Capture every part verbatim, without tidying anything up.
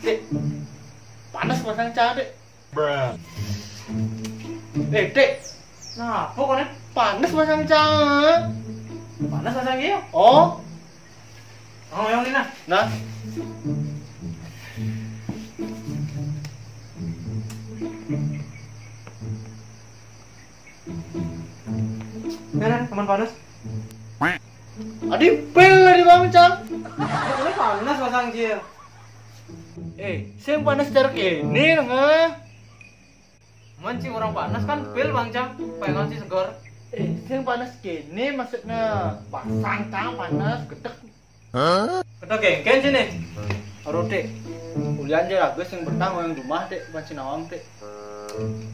Dek, panas masang cang, Dek. Eh, Dek. Nah, apa kau nih? Panas masang cang. Panas masang dia? Oh. Oh, yang ini nah. Nah. Nah, nah, teman panas. Adi pel lah di bang cang. Ini panas masang dia. Eh, sing panas cara ini nengah. Mancing orang panas kan pel bang cang, pengen si segar. Eh, sing panas kene maksudnya pasang cang panas gedek. Hah? Kita kengken sini. Aduh, Dek. Ulian aja raga sing betang yang rumah, Dek, panci nawang, Dek.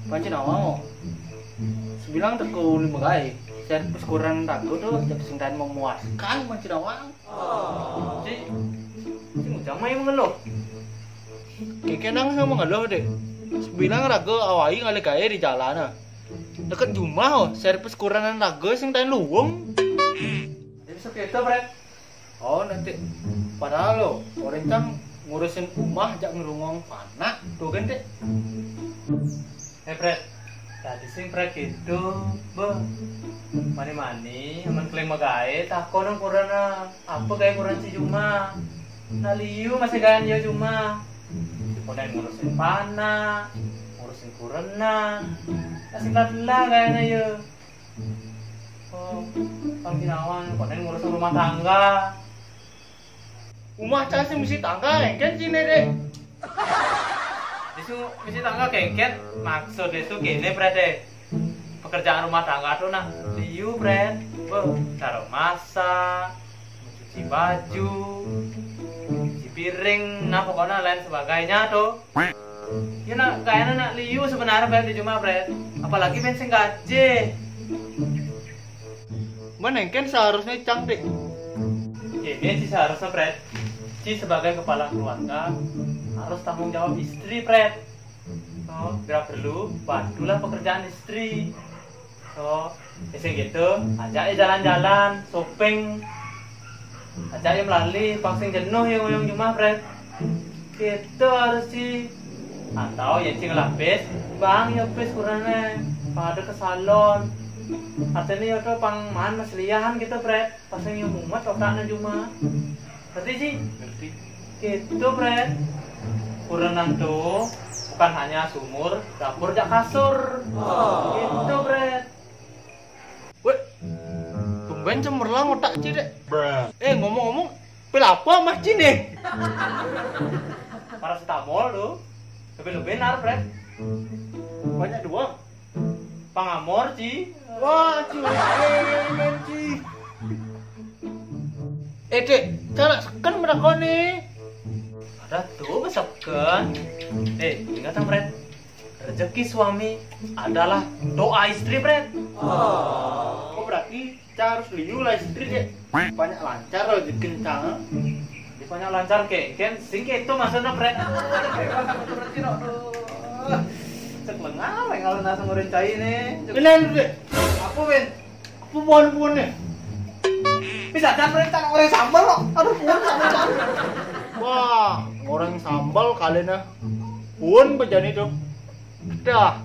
Panci nawang, oh. Sebilang teko uli megai. Servis kurang raga tuh, jadi sing tain memuaskan panci nawang. Ci, ci ngujang mai mengeluh. Keke nang sama ngeluh, Dek. Sebilang raga awai ngalih gawe di jalan, ah. Deket rumah, oh, servis kuranan raga sing tain luwung. Jadi sepeda, Bret. Oh, nanti. Padahal lo, orang cang ngurusin rumah, jak ngerungong panak, tuh kan, Dek. Eh, Bret. Tadi sing Bret gitu, beh. Mani-mani, aman keling megai, takon nang kurana. Apa kayak kurang si Juma? Nah, liu masih gayan ya Juma. Konen ngurusin panak, ngurusin kurana. Kasih lah gayanya ya. Oh, Bang Ginawan, konen ngurusin rumah tangga. Rumah cang sing misi tangga, engken sini, Dek. Disu misi tangga kengken, maksud itu gini, Bret, deh. Pekerjaan rumah tangga tuh nah, liu, Bret. Beh, cara masak, mencuci baju, cuci piring, nah pokoknya lain sebagainya tuh. Ya nak, kayaknya nak liu sebenarnya, Bret, di rumah, Bret. Apalagi bensin gaji. Menengken seharusnya cang, Dek. Ini sih seharusnya, Bret. Ci sebagai kepala keluarga harus tanggung jawab istri, Bret. Oh, gerak perlu, bantulah pekerjaan istri. Oh, ya sing gitu, ajak ya jalan-jalan, shopping. Ajak ya melali, pang sing jenuh ya ngoyong jumah, Bret. Gitu harus, Ci. Atau ya, Ci ngelapis, bang ya pis kurangnya. Pang ada ke salon. Artinya ya tuh pang man mesliahan gitu, Bret. Pas yang mumet otaknya jumah. Ngerti, Ci? Ngerti. Gitu, Bret. Kurenan tuh bukan hanya sumur, dapur, jak kasur. Gitu, Bret. Weh, tumben cemerlang otak Ci, Dek. Eh, ngomong-ngomong, pil apa Mas Ci nih? Paracetamol tuh. Lebih-lebih nar, Bret. Banyak dua. Pangamor, Ci. Wah, Ci, eh, men, Ci. Eh, Dek, cara seken merakoni. Ada tuh meseken. Eh, ingat, Bret. Rezeki suami adalah doa istri, Bret. Oh, berarti kita harus liu lah istri, Dek. Banyak lancar rezeki cang. Di banyak lancar kengken, sing itu maksudnya, Bret. Cek lengal, lengal nasa ngurin cai nih. Cek Bener, Dek. Apa, Win? Apa pohon-pohon nih? Bisa ada, Bret, tak orang sambal kok. Aduh, pohon sambal. Wah, orang sambal kali nah. Pohon bejani tuh. Dah.